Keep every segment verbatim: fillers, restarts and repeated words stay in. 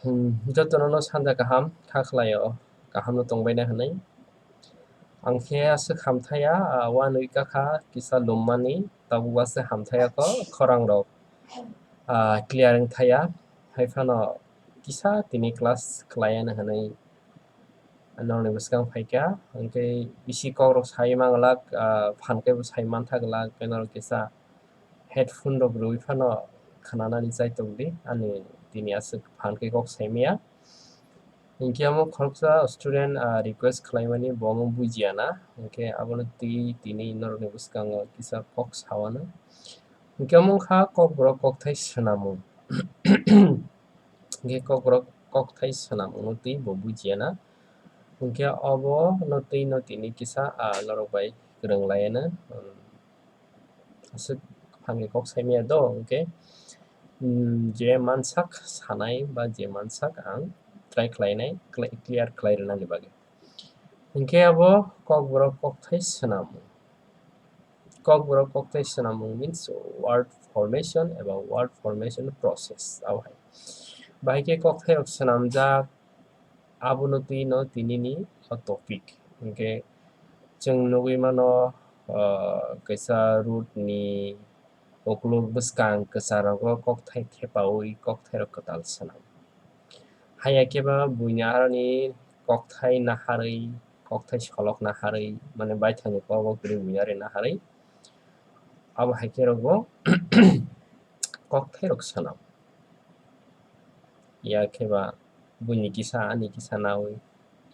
Hmm, jotono no sanja kaham kha khlaio, kaham no tongbaina hinwi. Ang khe aswk hamthaya, ah, one week kha kisa lummani, tabuk aswk hamthaya kho, khorang rok, ah, clear wng thaya, hai phano kisa tini class khlaiya hinwi norokni bwskang phaikha, hwnkhe bisi kokrok sai manglak, ah, phan khe bo sai mantha glak, tei norok kisa headphone rok rwui phano khwnanani chai tongdi, ani tini aswk phan khe kok saimaya. Hwnkhe omo khoroksa student, ah, request khlaimani bo omo bujiya na, hwnkhe abono twi tini norokni bwskango kisa kok sawanw. Hwnkhe omo wngkha kokborok kokthai swnamung. Hwnkhe kokborok kokthai swnamungno twi bo bujiya na. Hwnkhe obono twi no tini kisa, ah, norok bai kwrwng laianw, um, aswk phan khe kok saimaya do, hwnkhe, um, je mansak sanai ba je mansak ang try khlainai, clear khlai rwnani bagwi. Hwnkhe abo kokborok kokthai swnamung. Kokborok kokthai swnamung means word formation eba word formation process. Abo hai. Bahai khe kokthairok swnamjak, abono twi no tinini o topic. Hwnkhe chwng nugwi mano, ah, kaisa road ni ukuluk bwskang kwcharo kokthai thepaui kokthairok kwtal swnam. Haiya khe ba buini aroni kokthai naharwi, kokthai solok naharwi, mane baithangni kok o kwrwi buini aroni naharwi, abo hai khe rokbo kokthairok swnam. Ya khe ba buini kisa ani kisa nawi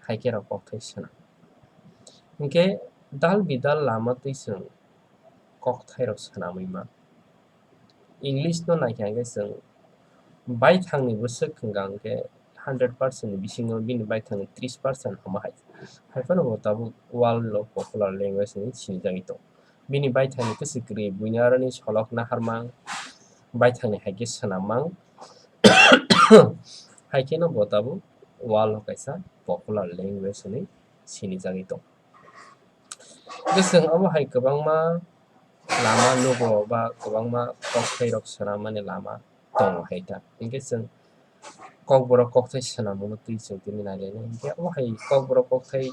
hai khe rok kokthai swnam. Hwnkhe dal bidal lama twi chwng kokthairok swnamwi ma. English no naikha hwnkhe chwng baithangni bwswk hwnka hwnkhe hundred percent ni bisingo bini baithangni tris percent hama hai. Hai phano bo tabuk world o popular language hinwi sinijagwi tongo. Bini baithangni kwswk kwrwi buini aroni solok naharmang, baithangni hai khe swnammang. Hai kheno bo tabuk world o kaisa popular language hinwi sinijagwi tongo. Hwnkhe chwng omo hai kwbangma lama nugo ba kwbangma kokthairok swnammani lama tongo hai ta. Hwnkhe chwng kokborok kokthai swnamungno twi chwng tini nailainai. Hwnkhe omo hai kokborok kokthai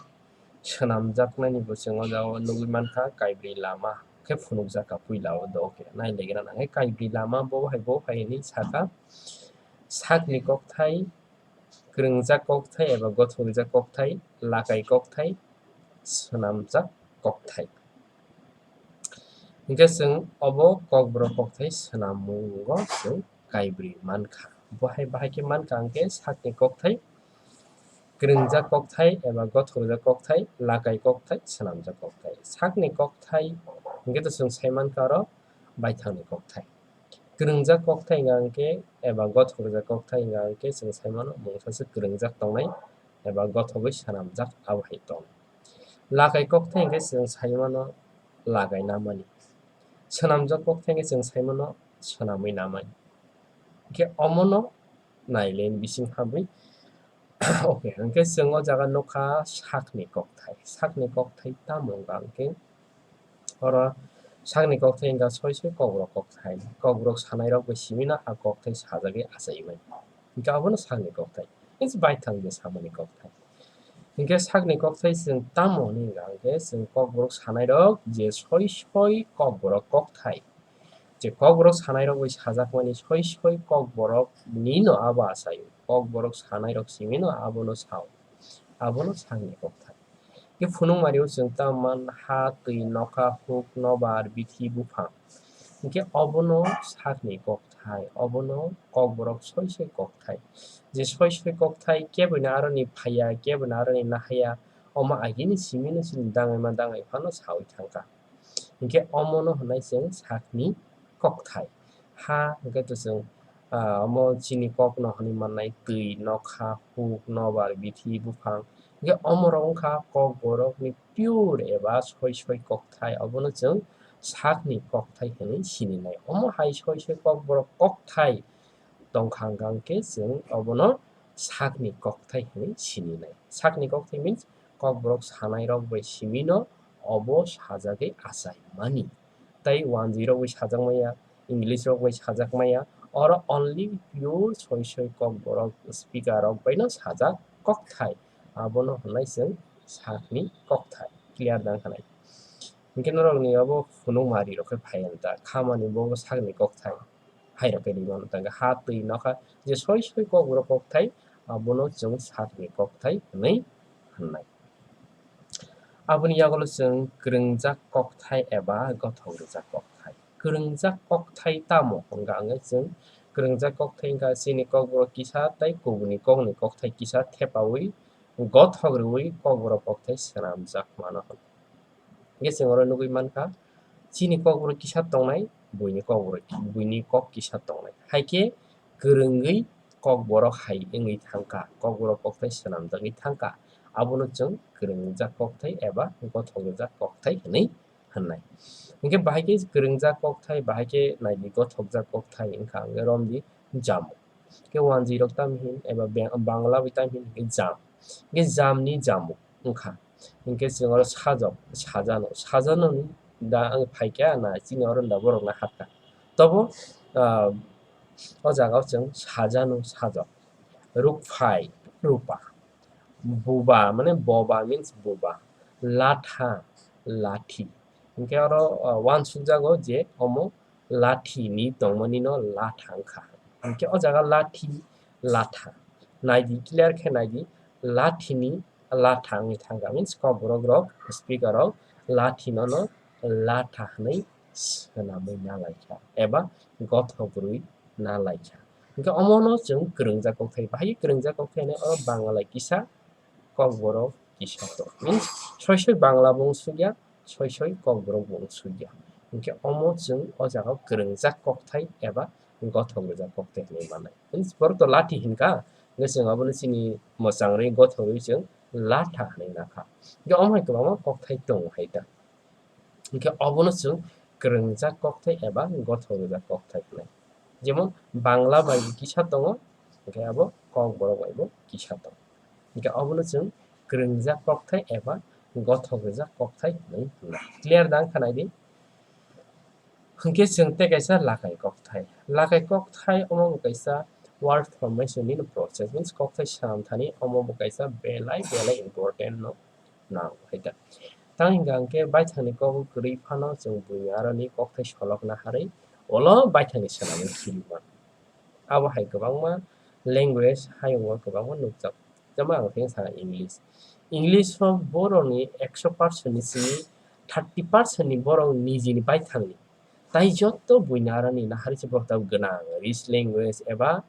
swnamjaknani bo chwng o jaga o nugwi mankha, kaibrwi lama khe phunukjak kha puila o dogo khe nailegra nang khe kaibrwi lama bo hai bo hai hinwi sakha, sakni kokthai, kwrwngjak kokthai eba gothokjak kokthai, lakai kokthai, swnamjak kokthai. Hwnkhe chwng obo kokborok kokthai swnamungo chwng kaibrwi mankha. Bo hai bahai khe mankha hwnkhe sakni kokthai, kwrwngjak kokthai eba gothokjak kokthai, lakai kokthai, swnamjak kokthai. Sakni kokthai hwnkhe to chwng sai mankha oro baithangni kokthai. Kwrwngjak kokthai hwnka hwnkhe eba gothokjak kokthai hwnka hwnkhe chwng sai mano mungsa se kwrwngjak tongnai eba gothogwi swnamjak abo hai tongnai. Lakai kokthai hwnkhe chwng sai mano lagai namani. Swnamjak kokthai hwnkhe chwng sai mano swnamwi namani. Hwnkhe omono nailen bising habwi. Okay, hwnkhe chwng o jaga nukha sakni kokthai. Sakni kokthai tamo hwnka hwnkhe oro sakni kokthai hwnka soi soi kokborok kokthai. Kokborok sanairok bai simi no a kokthai sajagwi achai mani. Hwnkhe abono sakni kokthai. Means baithang je samani kokthai. Hwnkhe sakni kokthai chwng tamo hwnwi hwnka hwnkhe chwng kokborok sanairok je soi soi kokborok kokthai. Je kokborok sanairok bai sajakmani soi soi kokborok ni no abo achaio. Kokborok sanairok simi no abono sao. Abono sakni kokthai. Khe phunukmari o chwng tamo man ha, twi, nokha, huk, nobar, bithi, buphang. Hwnkhe obono sakni kokthai, obono kokborok soi soi kokthai. Je soi soi kokthai keboino aroni phaiya, keboino aroni nahaiya, omo agini simi no chini dangaima dangai phano saui thangkha. Hwnkhe omono hwnwi chwng sakni kokthai. Ha hwnkhe to chwng, ah, omo chini kokno hwnwi mannai twi, nokha, huk, nobar, bithi, buphang. Hwnkhe omorok wngkha kokborokni pure eba soi soi kokthai. Obono chwng sakni kokthai hwnwi sininai. Omo hai soi soi kokborok kokthai tongkha hwnkhe chwng obono sakni kokthai hwnwi sininai. Sakni kokthai means kokborok sanairok bai simino obo sajagwi achaimani. Tei wanjwi rok bai sajak maya, English rok bai sajak maya, Oro only pure soi soi Kokborok speaker rok bai no sajak kokthai. Abono hwnlai chwng sakni kokthai. Clear dang khanai. Hinkhe norokni obo phunukmari rok khe phai ang ta. Khamani bo sakni kokthai. Hai rok khe ri mano ta. Ha twi nokha je soi soi Kokborok kokthai, abono chwng sakni kokthai hwnwi hwnnai. Aboni yagulo chwng kwrwngjak kokthai eba gothok rwjak kokthai. Kwrwngjak kokthai tamo hwnkha hwnkhe chwng kwrwngjak kokthai wngkha chini Kokborok kisa tei kubuni kokni kokthai kisa thepaui gothok rwui Kokborok kokthai swnamjak mano hwnkha. Hwnkhe chwng oro nugui mankha, chini Kokborok kisa tongnai, buini Kokborok, buini kok kisa tongnai. Haikhe kwrwngwi Kokborok hai wngwi thangkha, Kokborok kokthai swnamjagwi thangkha. Abono chwng kwrwngjak kokthai eba gothok rwjak kokthai hwnwi hwnnai. Hwnkhe bahai khe kwrwngjak kokthai, bahai khe naidi gothokjak kokthai wngkha hwnkhe romdi jamuk. Hwnkhe wanjwi rok tamo hin eba Bang-, Bangla bai tamo hin hwnkhe jam. Hwnkhe jamni jamuk wngkha. Hwnkhe chwng oro sajok, sajano, sajanoni da ang phaikha na chini oro da borok na hakha. Tobo, ah, o jaga o chwng sajano, sajok. Rukphai, rupa. Buba, mane boba means buba. Latha, lathi. Hwnkhe oro, ah, uansukjago je omo lathi ni tongmani no latha wngkha. Hwnkhe o jaga lathi, latha. Naidi, clear khe naidi, lathi ni latha wngwi thangkha. Means Kokborok rok, speaker rok lathi no no latha hwnwi swnamwi na laikha eba gothok rwui na laikha. Hwnkhe omono chwng kwrwngjak kokthai. Bahai kwrwngjak kokthai hwnwi oro Bangalai kisa, Kokborok kisa tongo. Means soi soi Bangla bo wngsukya, soi soi Kokborok bo wngsukya. Hwnkhe omo chwng o jaga o kwrwngjak kokthai eba gothok rwjak kokthai hwnwi mannai. Means borok to lathi hinkha, hwnkhe chwng abono chini mwchang rwi gothok rwi chwng latha hwnwi nakha. Hwnkhe omo hai kwbangma kokthai tongo hai ta. Hwnkhe obono chwng kwrwngjak kokthai eba gothok rwjak kokthai hwnwi. Jemon Bangla bai bo kisa tongo, hwnkhe abo Kokborok bai bo kisa tongo. Hwnkhe obono chwng kwrwngjak kokthai eba gothok rwjak kokthai hwnwi hwna. Clear da wngkha naidi? Hwnkhe chwng tei kaisa lakai kokthai. Lakai kokthai omo bo kaisa word formation ni process, means kokthai swnam thani omo bo kaisa belai belai important no nang hai ta. Tang hingka hwnkhe baithangni kok kwrwi phano chwng buini aroni kokthai solokna harwi ulo baithangni swnamwi khibima. Abo hai kwbangma language hayungo kwbangma nukjak. Tamo ang theng sa English. English o borokni ekso percent ni simi thirty percent ni borok nijini baithangni. Tai joto buini aroni naharwi se borok tabuk gwnang rich language eba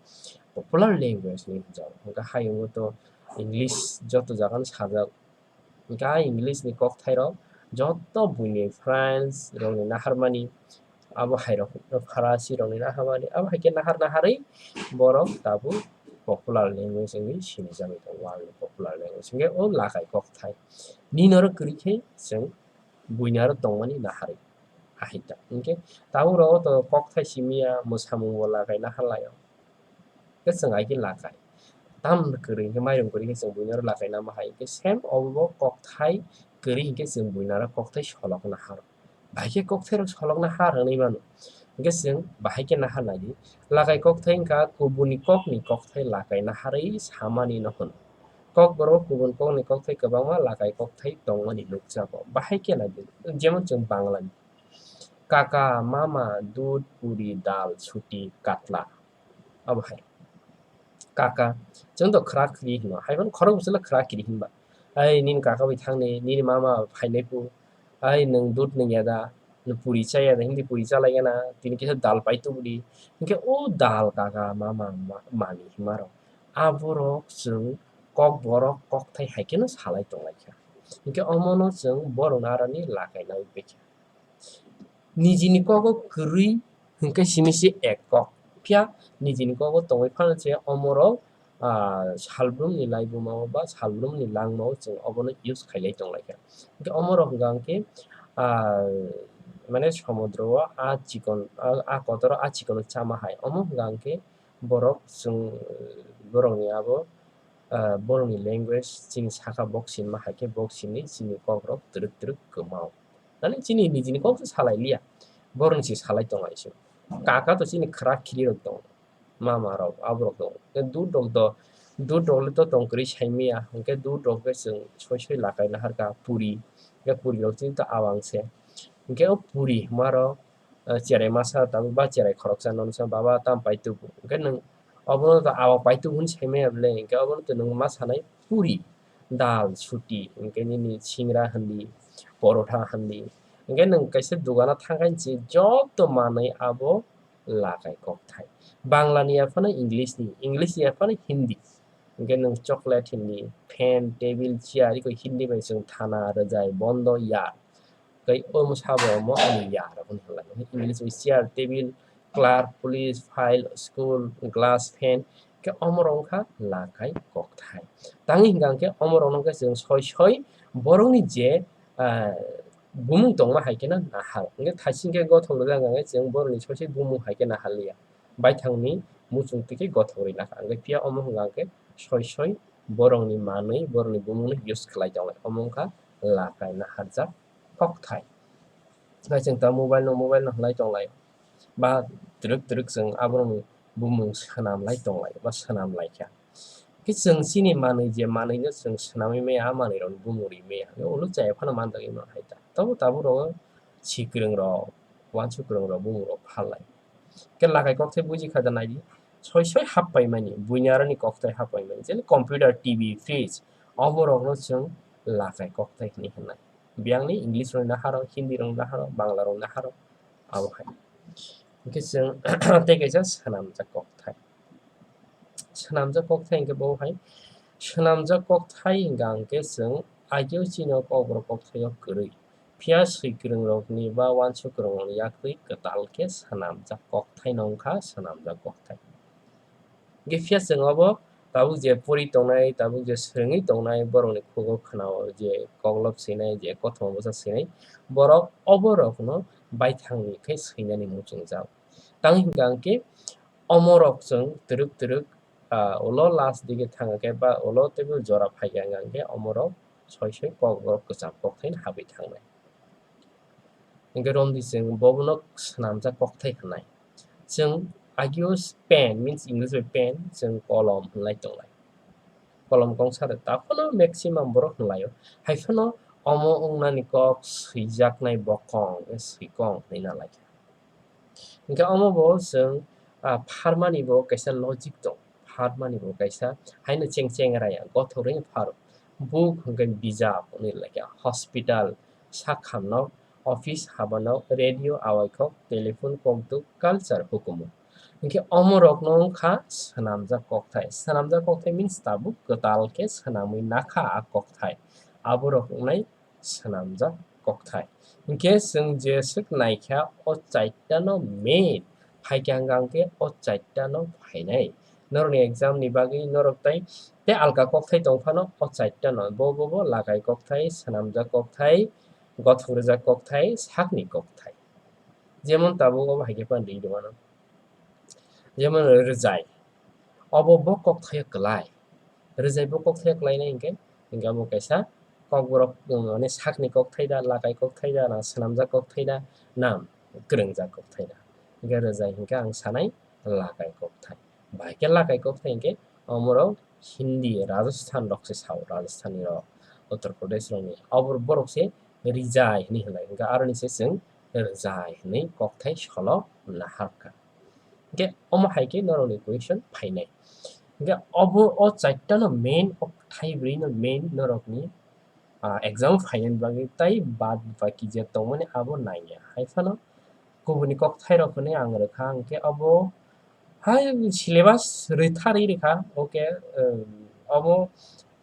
popular language ni hwnjago. Hwnkhe hayungo to English joto jagano sajak. Hwnkhe a English ni kokthairok joto buini France rokni naharmani, abo hairok Pharasi rokni naharmani, abo hai khe nahar naharwi borok tabuk popular language wngwi sinijagwi tongo, world ni popular language. Hwnkhe o lakai kokthai nini oro kwrwi khe chwng buini aro tongmani naharwi ahai ta. Hwnkhe tabuk rogo to kokthai simiya, mwsamung bo lakai nahar laio. Khe chwng hai khe lakai. Tam kwrwi hwnkhe mairum kwrwi khe chwng buini aro lakai nama hai. Hwnkhe same obo bo kokthai kwrwi hwnkhe chwng buini aro kokthai solok nahar. Bahai khe kokthairok solok nahar hwnwi mano. Hwnkhe chwng bahai khe nahar naidi. Lakai kokthai wngkha kubuni kokni kokthai lakai naharwi samani no hwno. Kokborok kubun kokni kokthai kwbangma lakai kokthai tongmani nukjago. Bahai khe naidi. Jemon chwng Banglani. Kaka, mama, dudh, puri, dal, suti, katla. Abo hai. Kaka. Chwng to khwra khiri hino. Hai phano khorok bwswk le khwra khiri hinba. Ai, nini kaka bai thangni, nini mama phainai pu. Ai, nwng dudh nwng ya da, nwng puri cha ya da, hindi puri cha lai ya na, tini kisa dal pai tubu di. Hinkhe o dal kaka, mama, ma-, mami hinma rok. Aborok chwng kokborok kokthai hai kheno salai tong lai kha. Hinkhe omono chwng borokno aroni lakai nai bai kha. Nijini kogo kwrwi hwnkhe simi se ek kok. Phiya nijini kogo tongwi phano se omorok, ah, salbrumni laibumao ba salbrumni langmao chwng obono use khailai tonglaikha. Hwnkhe omorok hwnkha hwnkhe, ah, mane somudro o a chikon, a, a kotoro a chikon chama hai. Omo hwnkha hwnkhe borok chwng, borokni abo, ah, borokni language chini saka bok sinma hai khe bok sini chini kokrok twrwk twrwk kwmao. Nani chini nijini kok se salai liya. Borokni se salai tongo aise. Kaka to chini khwra khiri rok tongo. mama rok, aborok tongo. Hwnkhe dud rok do, dud rok le to tong kwrwi sai maya, hwnkhe dud rok khe chwng soi soi lakai naharkha puri, hwnkhe puri rok chini to awang se. Hwnkhe o puri hwnma rok, eh, cherai masa tabuk ba cherai khoroksa nono sa, "Baba, tam paitubuk." Hwnkhe nwng obono to awang paitubuk hwnwi sai maya bwle, hwnkhe obono to nwng ma sanai puri, dal, suti, hwnkhe nini singra hwnli, porotha hwnli. Hwnkhe nwng kaisa dogano thangkhe nini joto manwi abo lakai kokthai. Bangla ni ya phano English ni, English ni ya phano Hindi. Hwnkhe nwng chocolate Hindi, fan, table, chair, iko Hindi bai chwng thana, rwjai, bondo, yar. Tei omo sabo omo ani yar, omo hinlai. English bai chair, table, clerk, police, file, school, glass, fan. Khe omo rok wngkha lakai kokthai. Tangwi hwnkha khe omo rok no khe chwng soi soi borok ni je, ah, bumung tongma hai kheno nahal. Hwnkhe thaising khe gothok rwjak hwnkha khe chwng borok ni soi soi bumung hai khe nahal ya. Baithangni muchung twi khe gothok rwina kha. Hwnkhe phiya omo hwnkha khe soi soi borokni manwi, borokni bumungno use khlai tonglai. Omo wngkha lakai naharjak kokthai. Tei chwng ta mobile no, mobile no hwnlai tonglai. Ba twrwk twrwk chwng aborokni bumung swnam lai tonglai, ba swnam lai kha. Khe chwng chini manwi je manwino chwng swnamwi maya, a manwirokni bumung ri maya. Ulo chaya phano man tongwi mano hai ta. Tobo tabuk rogo si kwrwng rok, uansuk kwrwng rok, bumung rok phal lai. Khe lakai kokthai buji kha da naidi. Soi soi hap paimani, buini aroni kokthai hap paimani. Jeni computer, T V, fridge, omo rokno chwng lakai kokthai hwnwi hwnnai. Biyangni English rokni naharo, Hindi rokni naharo, Bangla rokni naharo, abo hai. Hwnkhe chwng tei kaisa swnamjak kokthai. Swnamjak kokthai hwnkhe bo hai. Swnamjak kokthai hwnkha hwnkhe chwng ageo chini o kokborok kokthaio kwrwi. Phiya swi kwrwng rokni ba uansuk kwrwng rokni yaktwi kwtal khe swnamjak kokthai no wngkha swnamjak kokthai. Hwnkhe phiya chwng obo tabuk je pori tongnai, tabuk je swrwngwi tongnai, borokni khugo khwnao je koklop swinai, je kothoma bwsa swinai, borok obo rokno baithangni khe swinani muchungjak. Tang hwnkha hwnkhe omo rok chwng twrwk twrwk, ah, ulo last dige thang khe ba ulo teibo jora phai khe hwnkha hwnkhe omo rok soi soi kok, borok kwcham kokthai no habwi thangnai. Hwnkhe romdi chwng bobono swnamjak kokthai hwnai. Chwng ageo pen, means English bai pen, chwng kolom hwnlai tonglai. Kolom kongsa de taphano maximum borok hwnlaio. Haiphano omo wngnani kok swijaknai bokong, swikong hwnwi na laikha. Hwnkhe omo bo chwng, ah, pharmani bo kaisa logic tong, pharmani bo kaisa haino cheng cheng raya, gothok rwngya pharo. Book hwnkhe bijap hwnwi laikha, hospital, sakhamno, office habano, radio, awaikhok, telephone, kokduk, culture, hukumu. Hwnkhe omo rokno wngkha swnamjak kokthai. Swnamjak kokthai means tabuk kwtal khe swnamwi nakha a kokthai. Aborok wngnai swnamjak kokthai. Hwnkhe chwng jeswk naikha o chaitano main, phaikha hwnkha hwnkhe o chaitano phainai. Norokni exam ni bagwi norok tai tei alka kokthai tongphano o chaitano. Bo, bo, bo lakai kokthai, swnamjak kokthai, gothok rwjak kokthai, sakni kokthai. Jemon tabuk obo hai khe phano ri rwmano. Jemon rwjai. Obo bo kokthaio kwlai. Rwjai bo kokthaio kwlainai hwnkhe, hwnkhe abo kaisa kokborok, um, mane sakni kokthai da, lakai kokthai da, na swnamjak kokthai da, na kwrwngjak kokthai da. Hwnkhe rwjai hwnkhe ang sanai lakai kokthai. Bahai khe lakai kokthai hwnkhe omorok Hindi, Rajasthan rok se sao, Rajasthani rok, Uttar Pradesh rokni. Abo borok se rijai hwnwi hwnlai. Hwnkhe aroni se chwng rwjai hwnwi kokthai solo naharkha. Hwnkhe omo hai khe norokni question phainai. Hwnkhe obo o chaitano main, o thaibrwino main norokni, ah, exam phainani bagwi tai bad baki je tongmani abo nangya. Haiphano kubuni kokthairok hwnwi ang rwkha, hwnkhe obo hai syllabus rwtharwi rwkha, okay, um, obo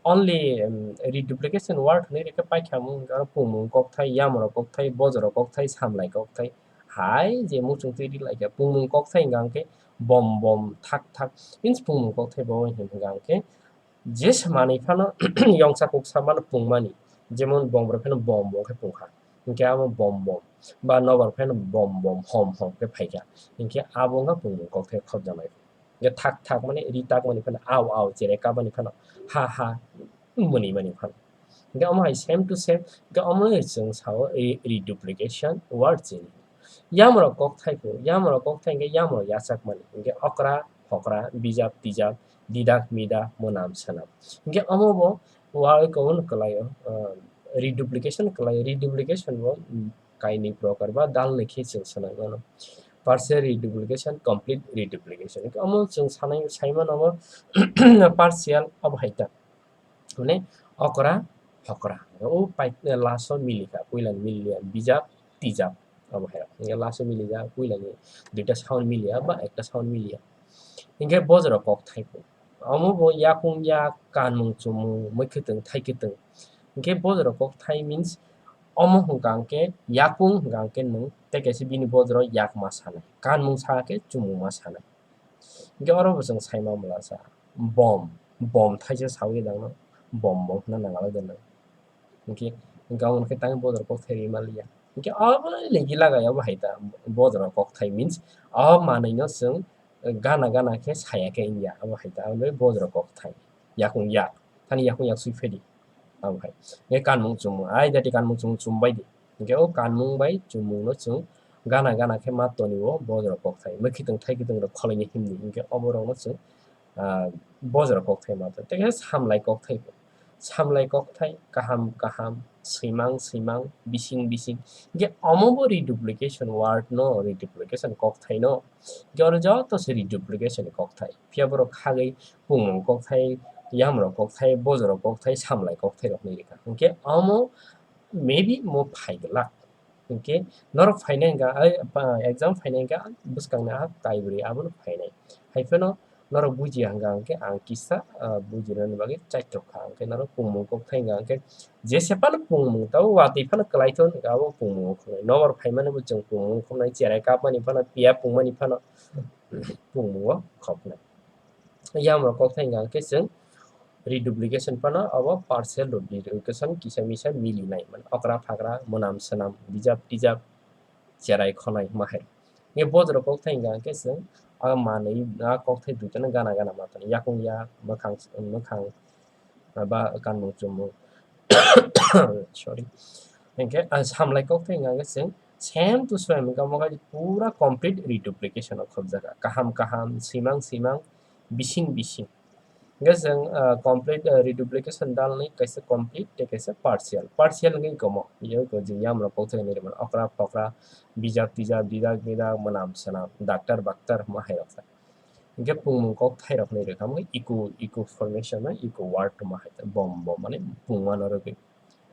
only, um, reduplication word hwnwi rwkhe paikha, omo hwnkhe oro pungmung kokthai, yamrok kokthai, bojorok kokthai, samlai kokthai, hai je muchungtwi rwlaikha, pungmung kokthai hwnkha hwnkhe bom bom, thak thak, means pungmung kokthai bo hwn hwnkha hwnkhe, jesa manwi phano yongsa kuksa mano pungmani, jemon bom rok phano bom bom khe pungkha, hwnkhe amo bom bom, ba nobar phano bom bom hom hom khe phaikha, hwnkhe abo wngkha pungmung kokthai khopjaknai. Hwnkhe thak thak mani ri tak mani phano au au chere kabani phano ha ha mwnwi mani phano. Hwnkhe omo hai same to same, hwnkhe omo no chwng sao re-, reduplication word chini. Yamrok kokthai khe, yamrok kokthai hwnkhe yamrok yachak mani, hwnkhe okra, phokra, bijap tijap, didak midak, mwnam swnam. Hinkhe omo bo wal kaun kwlaio, ah, reduplication kwlaio. Reduplication bo, mm, kainwi prokar ba dalni khe chwng swnai mano. Partial reduplication, complete reduplication. Hinkhe omo chwng sanai, saimano bo partial obo hai ta. Mane okra, phokra. O pai, last o milikha, puila ni miliya, bijap, tijap. Obo hai. Hinkhe last o milijak, puila ni duita sound miliya ba ekta sound miliya. Hinkhe bojro kokthai bo. Omo bo yakung yak, kanmung chumung, mwkhwtwng, thaikwtwng. Hinkhe bojro kokthai means omo hwnkha hinkhe yakung hwnkha hinkhe nwng tei kaisa bini bojro yak ma sanai. Kanmung sa khe chumung ma sanai. Hinkhe oro bo chwng saima mala sa, bom, bom thaisa sawi dangno, bom bom hwnna nangala deno. Hinkhe, hinkhe omo khe tang bojro kokthai rima liya. Hinkhe obo legi lagai obo hai ta, bojro kokthai means, o manwino chwng gana gana khe saya khe wngya, obo hai ta, omo bojro kokthai. Yakung yak, thani yakung yak swi phaidi. Omo hai. Hinkhe kanmung chumung, ai dati kanmung chumung chumbaidi. Hinkhe o kanmung bai chumungno chwng gana gana khe ma tonio bojro kokthai. Mwkhwtwng thaikwtwng rok kholaini himdi. Hinkhe oborokno chwng, ah, bojro kokthai ma tonio. Tei khe samlai kokthai bo. Samlai kokthai kaham kaham, swimang swimang, bising bising. Hinkhe omo bo reduplication word no, reduplication kokthai no. Hinkhe oro joto se reduplication kokthai. Phiya borok khagwi pungmung kokthai, yamrok kokthai, bojro kokthai, samlai kokthai rok hinwi rwkha. Hinkhe omo maybe mo phai glak. Hinkhe norok phainai hwnkha, ai, ba, exam phainai hwnkha, bwskangni a kaibrwi abono phainai. Hai phano norok bujiya hwnkha hinkhe ang kisa, ah, bujinani bagwi chaitok kha. Hinkhe norok pungmung kokthai hwnkha hinkhe jesa phano pungmung, tabuk watwi phano kwlaithon hwnkha abo pungmungo khoknai. Nokbar phaimani bo chwng pungmungo khoknai, cherai kapmani phano, piya pungmani phano pungmungo khoknai. Yamrok kokthai hwnkha hinkhe chwng reduplication phano abo partial reduplication kisa misa milinai, mane okra phakra, mwnam swnam, bijap tijap, cherai khonai ma hai. Hinkhe bojro kokthai hwnkha hinkhe chwng a manwi a kokthai duitano gana gana ma tongo, yakung yak, mwkhang, mwkhang, ba kanmung chumung. Sorry. Hinkhe, ah, samlai kokthai hwnkha hinkhe chwng same to same hwnkha omo khe pura complete reduplication o khobjak kha. Kaham kaham, swimang swimang, bising bising. Hinkhe chwng, ah, complete, ah, reduplication dalni kaisa complete tei kaisa partial. Partial wngwi komo, yoi ko je yamrok kokthai hinwi rwmani okra phokra, bijap tijap, didak midak, mwnam swnam, daktar baktar hwnma hai rok sa. Hinkhe pungmung kokthai rok hinwi rwkha, omo khe echo, echo formation no echo word hwnma hai ta, bom bom mane pungmano rwgwi.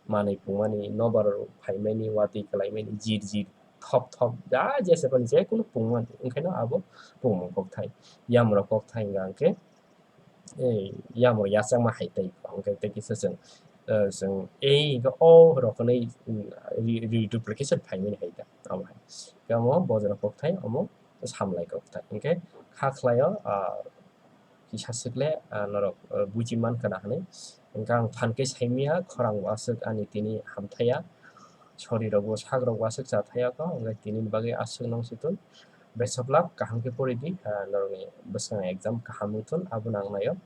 Manwi pungmani, nobar phaimani, watwi kwlaimani, jir jir, thop thop, ja jesa phano je kunu pungmani, wngkhaino abo pungmung kokthai. Yamrok kokthai hwnkha hinkhe, eh, yamrok yachakma hai tai, hinkhe tei kisa chwng, eh, chwng ei hinkhe o rok hinwi, mm, re-, reduplication phaimani hai ta, abo hai. Hinkhe omo bojra kokthai, omo samlai kokthai. Hinkhe kha khlaio, ah, kisa swkle, ah, norok, ah, buji mankha na hinwi. Hinkhe ang phan khe saimanya, khorang bo aswk ani tini hamthaya, sori rok bo sak rok bo aswk cha thaya kho, hinkhe tini bagwi aswk nong si thun. Best of luck, kaham khe pori di, ah, norokni bwskang exam kaham wng thun, abono ang naio.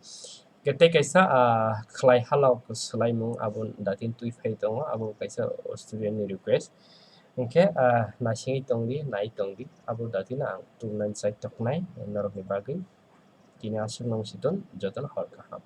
Hinkhe tei kaisa, ah, khlai halok swlaimung abo datin twi phai tongo, abo kaisa student ni request. Hinkhe, ah, naisingwi tong di, nai tong di, abo datin ang tubunani chai toknai norokni bagwi. Tini aswk nong si thun, jotono hor kaham.